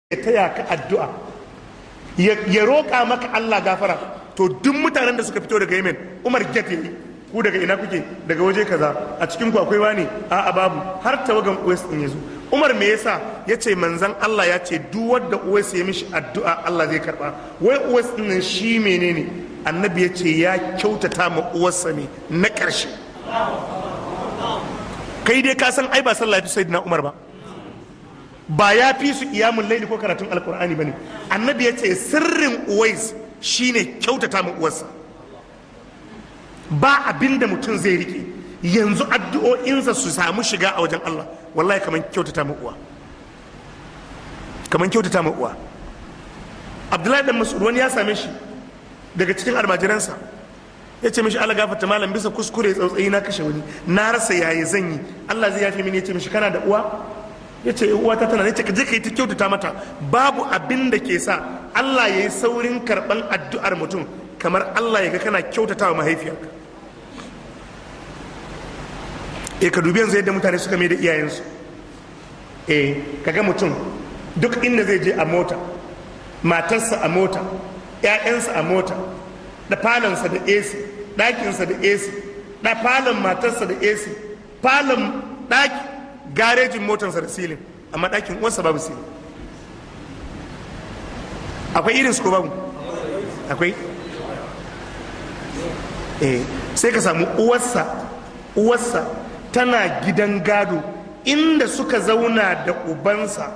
Ya taya ka addu'a, ya roƙa maka Allah gafara. To duk mutanen da suka fito daga Yemen, Umar get yayi, ku daga ina kuke? Daga waje kaza. A cikin ku akwai wani? A'a, babu. Har tawagan Uwais din yazo. Umar me yasa? Yace manzon Allah ya ce duk wanda Uwais ya mishi addu'a, Allah zai karba. Wai Uwais din nan shi menene? Annabi ya ce ya kyautata ma uwarsa ne na ƙarshe. Kai dai ka san ai ba sallah fi Sayyidina Umar ba, ba ya fi su qiyamul laili ko karatun Alkur'ani bane. Annabi ya ce sirrin Uwais shine kyautata ma uwarsa. Ba abinda mutum zai rike yanzu addu'o'insa su samu shiga a wajen Allah, wallahi, kaman kyautata ma uwa, kaman kyautata ma uwa. Abdullahi dan Mas'ud, wani ya same shi daga cikin almajiransa, ya ce mishi, "Allah gafarta malam, bisa kuskure, tsautsayi, na kashe wani, na rasa yayi zan yi, Allah zai yafe mini?" Ya ce mishi, "Kana da uwa?" Ya ce, "Uwa ta tana." Ya ce, "Ka je ka yi ta kyautata mata." Babu abin da ke sa Allah ya yi saurin karban addu'ar mutum kamar Allah ya ga kana kyautata wa mahaifiyarka. Eh, ka dubi yanzu yadda mutane suka mai da iyayensu. Eh, kaga mutum duk inda zai je a mota, matarsa a mota, 'ya'yansa a mota, da falonsa da AC, ɗakinsa da AC, da falon matarsa da AC, falon ɗaki, garejin motarsa da silin, amma ɗakin uwarsa babu silin. Akwai irin su ko babu? Akwai. Eh, sai ka samu uwarsa tana gidan gado inda suka zauna da ubansa,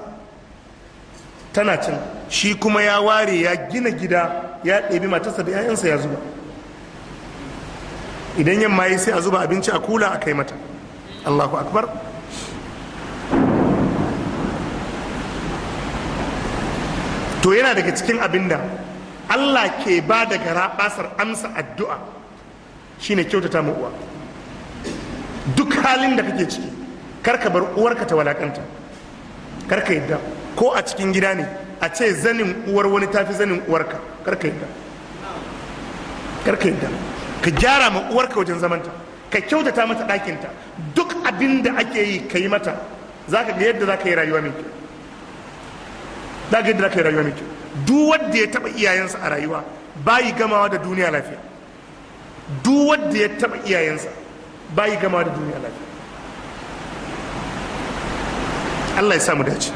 tana can. Shi kuma ya ware, ya gina gida, ya ɗebi matarsa da 'ya'yansa ya zuba. Idan yamma yi, sai a zuba abinci a kula a kai mata. Allahu akbar! To yana daga cikin abin da Allah ke ba da garabasar amsa addu'a shine kyautata ma uwa. Duk halin da kake ciki, kar ka bar uwarka ta walakanta, kar ka yadda. Ko a cikin gida ne, a ce zanin uwar wani tafi zanin uwarka, kar ka yadda, kar ka yadda. Ka gyara ma uwarka wajen zamanta, ka kyautata mata ɗakinta, duk abin da ake yi ka yi mata. Za ka ga yadda za ka yi rayuwa mai kyau, za ka yadda za ka yi rayuwa mai kyau. Duk wanda ya taɓa iyayensa a rayuwa bayi gamawa da duniya lafiya. Duk wanda ya taɓa iyayensa bayi gamawa da duniya lafiya. Allah ya samu dace.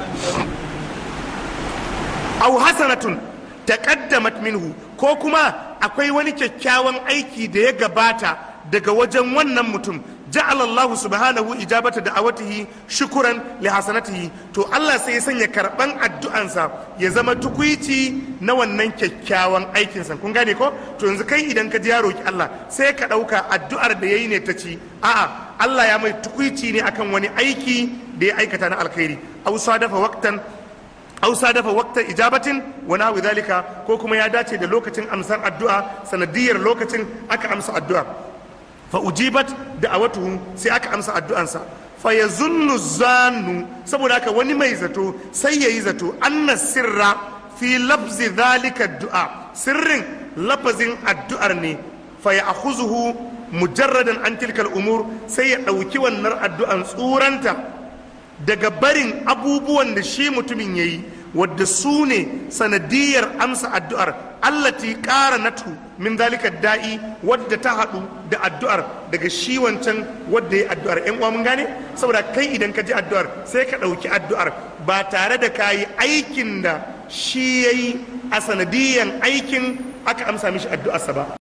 Aw hasanatun taqaddamat minhu, ko kuma akwai wani kyakkyawan aiki da ya gabata daga wajen wannan mutum, ja'ala Allah subhanahu ijabata da'awatihi shukuran li hasanatihi. To Allah sai ya sanya karban addu'ansa ya zama tukuici na wannan kyakkyawan aikinsa. Kun gane ko? To yanzu kai idan ka ji ya roki Allah, sai ka dauka addu'ar da yayi ne ta ci. A'a, Allah ya mai tukuici ne akan wani aiki da ya aikata na alkhairi. Aw sadafa waqtan, aw sadafa waqta ijabatin wa nahwi dhalika, ko kuma ya dace da lokacin amsar addu'a, sanadiyar lokacin aka amsa addu'a. Fa ujibat da'awatuhu, sai aka amsa addu'ansa. Fa yazunnu zannu, saboda haka wani mai zato sai yayi zato, anna sirra fi lafzi dhalika du'a, sirrin lafazin addu'ar ne. Fa ya'khuzuhu mujarradan an tilka umur, sai ya dauki wannan addu'an tsuranta daga barin abubuwan da shi mutumin yayi, wadda su ne sanadiyar amsa addu'ar, allati ƙara natu min zalika da'i, wadda ta haɗu da addu'ar daga shi wancan wadda ya addu'ar. Yan uwa, mun gane? Saboda kai idan ka ji addu'ar, sai ka ɗauki addu'ar ba tare da ka yi aikin da shi ya yi a sanadiyan aikin aka amsa mishi addu'arsa ba.